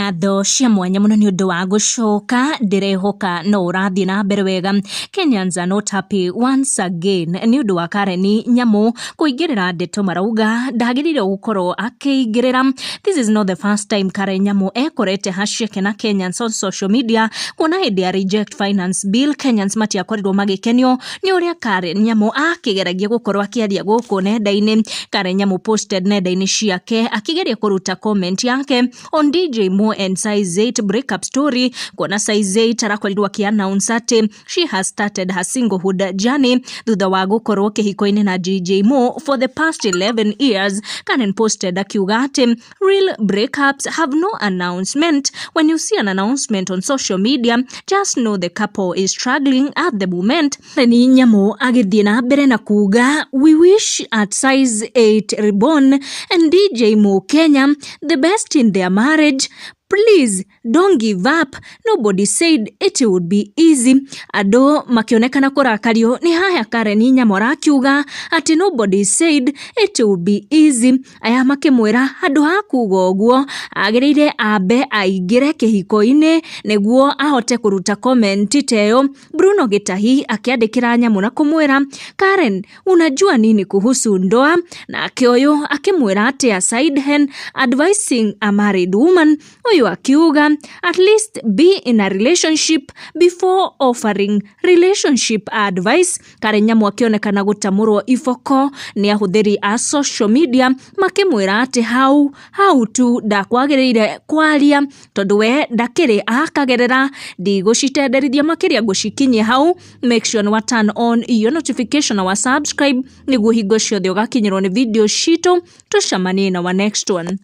Ngatho cia mwanya mũno nĩ ũndũ wa gũcoka, ndĩrehoka no ũrathiĩ na mbere wega. Kenyans are not happy once again nĩ ũndũ wa Karen Nyamu kũingĩrĩra ndeto marauga ndagĩrĩire gũkorwo akĩingĩrĩra. This is not the first time Karen Nyamu ekorete haceke na Kenyans on social media, kuona hĩndĩ ya Reject Finance Bill Kenyans matiakorirwo magĩkenio nĩ ũrĩa Karen Nyamu akĩgeragia gũkorwo akĩaria gũkũ nenda-inĩ. Karen Nyamu posted nenda-inĩ ciake akĩgeria kũruta comment yake on DJ Mo and Size 8 breakup story, kuona Size 8 arakorirwo akĩ announce atĩ she has started her singlehood journey thutha wa gũkorwo kĩhiko-inĩ na DJ Mo for the past 11 years. Karen posted akiuga atĩ real breakups have no announcement. When you see an announcement on social media, just know the couple is struggling at the moment. Karen Nyamu agĩthiĩ na mbere na kuga, "We wish at Size 8 Reborn and DJ Mo Kenya the best in their marriage. Please don't give up. Nobody said it would be easy." Andũ makĩonekana kũrakario nĩ haya Karen Nyamu arakiuga atĩ nobody said it would be easy. Aya makĩmwĩra handũ ha kuga ũguo agĩrĩire ambe aingĩre kĩhiko-inĩ nĩguo ahote kũruta comment ta ĩyo. Bruno Gĩtahi akĩandĩkĩra Nyamu na kũmwĩra, "Karen, unajua nini kuhusu ndoa?" Nake ũyũ akĩmwĩra atĩ a side hen advising a married woman. Ũyũ akiuga, "At least be in a relationship before offering relationship advice." Karen Nyamu akĩonekana gũtamũrwo iboko nĩ ahũthĩri a social media makĩmwĩra atĩ hau hau tu ndakwagĩrĩire kwaria tondũ we ndakĩrĩ akagerera. Ndigũcitenderithia makĩria, ngũcikinyie hau. Make sure nĩ wa turn on your notification na wa subscribe nĩguo hingo ciothe ũgakinyĩrwo nĩ video citũ. Tũcemanie na wa next one.